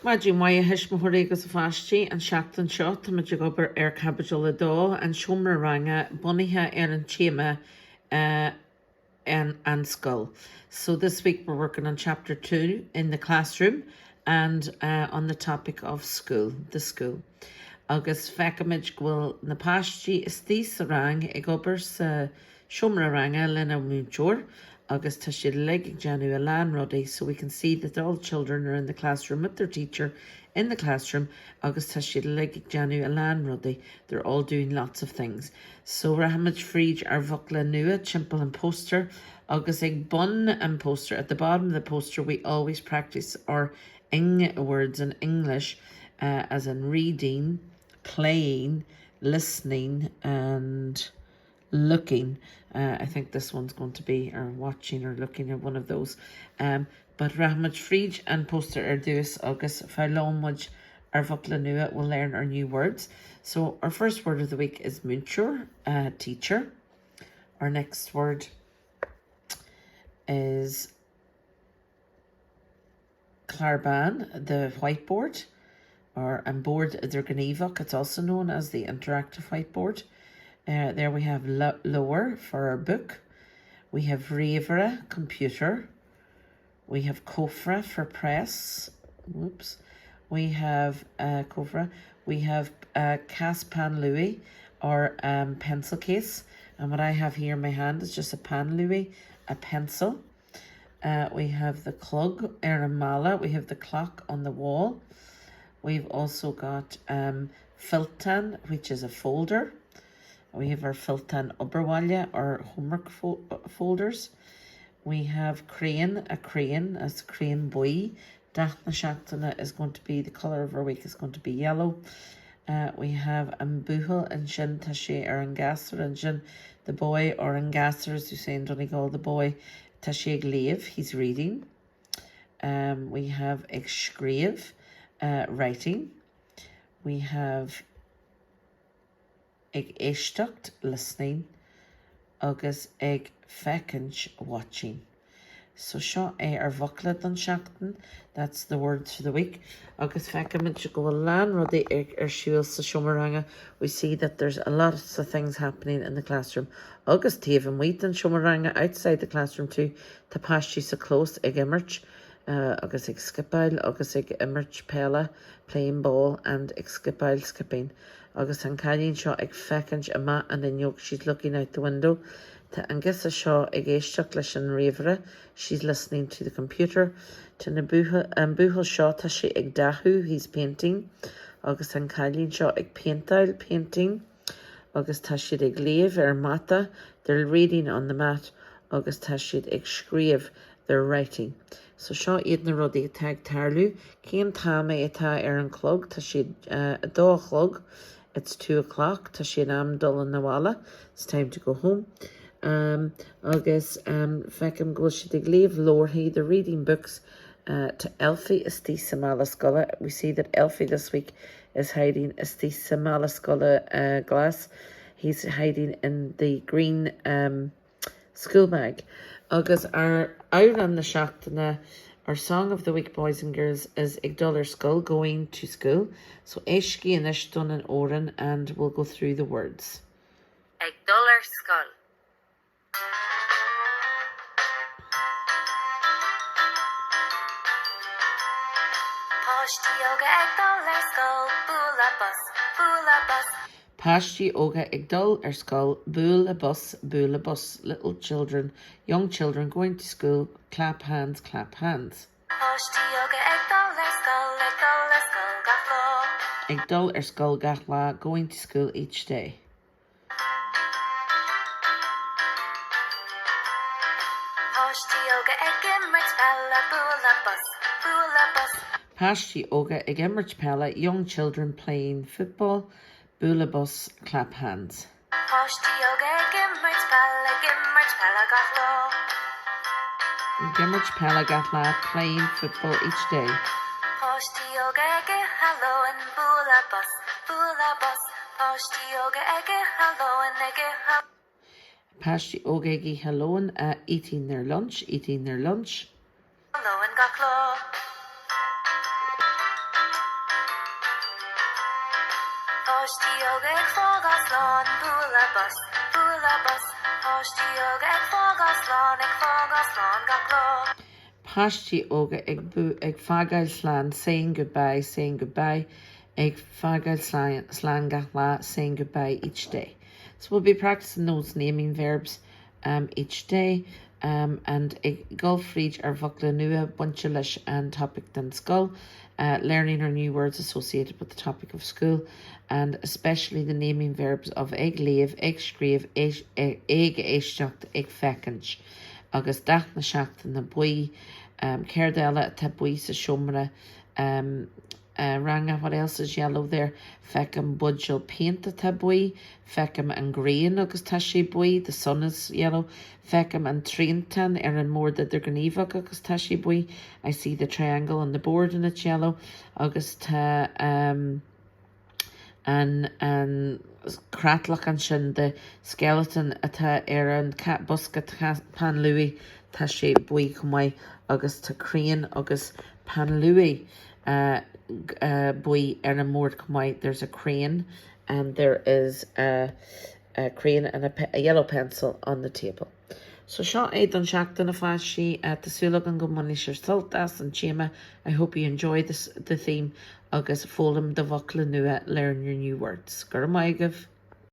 Maidin mhaith a thuismitheoirí agus a pháistí, an seachtain seo táimid ag obair ar Caibidil 2, an seomra ranga, bunaithe ar an téama an scoil. So this week we're working on chapter 2 in the classroom and on the topic of school, the school. Agus feicimid go bhfuil na páistí istigh sa rang ag obair sa seomra ranga lena múinteoir agus tá siad uilig ag déanamh a lán rudaí so we can see that all the children are in the classroom with their teacher in the classroom agus tá siad uilig ag déanamh a lán rudaí they're all doing lots of things. So rachaimid fríd ár bhfocla nua timpeall an póstaer agus ag bun an póstaer at the bottom of the poster we always practice our ing words in English uh, as in reading, playing, listening and looking uh, I think this one's going to be or watching or looking at one of those um, but rachaimid fríd an póstaer ar dtús agus foghlaimeoidh muid ár bhfocla nua we'll learn our new words so our first word of the week is múinteoir uh, teacher our next word is Clár Bán, the whiteboard, or an Bord Idirghníomhach, it's also known as the interactive whiteboard. Uh, there we have leabhar for our book. We have ríomhaire, computer. We have cófra for press. Whoops. We have uh, cófra. We have uh, cás peann luaidhe or um, pencil case. And what I have here in my hand is just a peann luaidhe, a pencil. Uh, we have the clog ar an mballa. We have the clock on the wall. We've also got um, fillteán, which is a folder. We have our fillteán obair bhaile, our homework fo folders. We have crayon, a crayon, that's crayon buí. Dath na seachtaine is going to be, the colour of our week is going to be yellow. Uh, we have an buachaill ansin, tá sé ar an gasúr ansin, the boy or an gasúr as you say in Donegal, the boy, tá sé ag léamh, he's reading. Um, we have ag scríobh, uh, writing. We have ag éisteacht, listening, agus ag féachaint, watching. So seo é ár bhfocla don seachtain, that's the words for the week, agus feicimid go bhfuil a lán rudaí ar siúl sa seomra ranga, we see that there's a lot of things happening in the classroom. Agus taobh amuigh den seomra ranga, outside the classroom too, tá páistí sa chlós ag imirt agus ag scipeáil agus ag imirt peile, playing ball and ag scipeáil, skipping. Agus tá an cailín seo ag féachaint amach an fhuinneog, she's looking out the window. Tá an girseach seo ag éisteacht leis an ríomhaire, she's listening to the computer. Tá na buachaill, an buachaill seo, tá sé ag dathú, he's painting. Agus tá an cailín seo ag péinteáil, painting. Agus tá siad ag léamh ar an mata, they're reading on the mat. Agus tá siad ag scríobh, they're writing. So seo iad na rudaí atá ag tarlú. Cén t-am é atá ar an chlog? Tá sé a dó a chlog. It's two o'clock. Tá sé in am dul 'na bhaile. It's time to go home. Um, agus um, feicim go bhfuil siad ag léamh leabharthaí, they're reading books. Uh, tá Elfie istigh sa mála scoile. We see that Elfie this week is hiding istigh sa mála scoile uh, glas. He's hiding in the green um, school bag. Agus ár amhrán na seachtaine, our song of the week boys and girls is Ag Dul Ar Scoil, Going to School. So éistigí anois don an amhrán and we'll go through the words. Ag dul ar scoil. Páistí óga ag dul ar scoil, bualadh bos, bualadh bos. Páistí óga ag dul ar scoil, bualadh bos, bualadh bos, little children, young children going to school, clap hands, clap hands. Páistí óga ag dul ar scoil, ag dul ar scoil gach lá. Ag dul ar scoil gach lá, going to school each day. Páistí óga ag imirt peile, bualadh bos, bualadh bos. Páistí óga ag imirt peile, young children playing football, bualadh bos, clap hands. Páistí óga ag imirt peile, ag imirt peile gach lá. Ag imirt peile gach lá, playing football each day. Páistí óga ag ithe lóin, bualadh bos, bualadh bos. Páistí óga ag ithe lóin, ag ithe. Páistí óga ag ithe lóin, eating their lunch, eating their lunch. lóin gach lá. Páistí óga ag fágáil slán, bualadh bos, bualadh bos, Páistí óga ag fágáil slán, ag fágáil slán gach lá. Páistí óga ag ag fágáil slán, saying goodbye, saying goodbye, ag fágáil slán gach lá, saying goodbye each day. So we'll be practicing those naming verbs um, each day um, and ag dul fríd ár bhfocla nua bainte leis an topic den scoil, uh, learning our new words associated with the topic of school and especially the naming verbs of ag léamh, ag scríobh, ag éisteacht, ag féachaint. Agus dath na seachtaine buí, um, céard eile atá buí sa seomra um, uh, ranga, what else is yellow there? Feicim buidéal péinte atá buí, feicim an ghrian agus tá sé buí, the sun is yellow. Feicim an triantán ar an mbord idirghníomhach agus tá sé buí. I see the triangle on the board and it's yellow. Agus tá um, an, an creatlach ansin the skeleton atá ar an bosca peann luaidhe tá sé buí chomh maith agus tá crayon agus peann luaidhe uh, uh, buí ar an mbord chomh maith. There's a crayon and there is a, a crayon and a, a yellow pencil on the table. So seo é don seachtain a pháistí tá súil agam go mbainfidh sibh sult as an téama. I hope you enjoy this, the theme agus foghlaim do bhfocla nua learn your new words. Go raibh maith agaibh.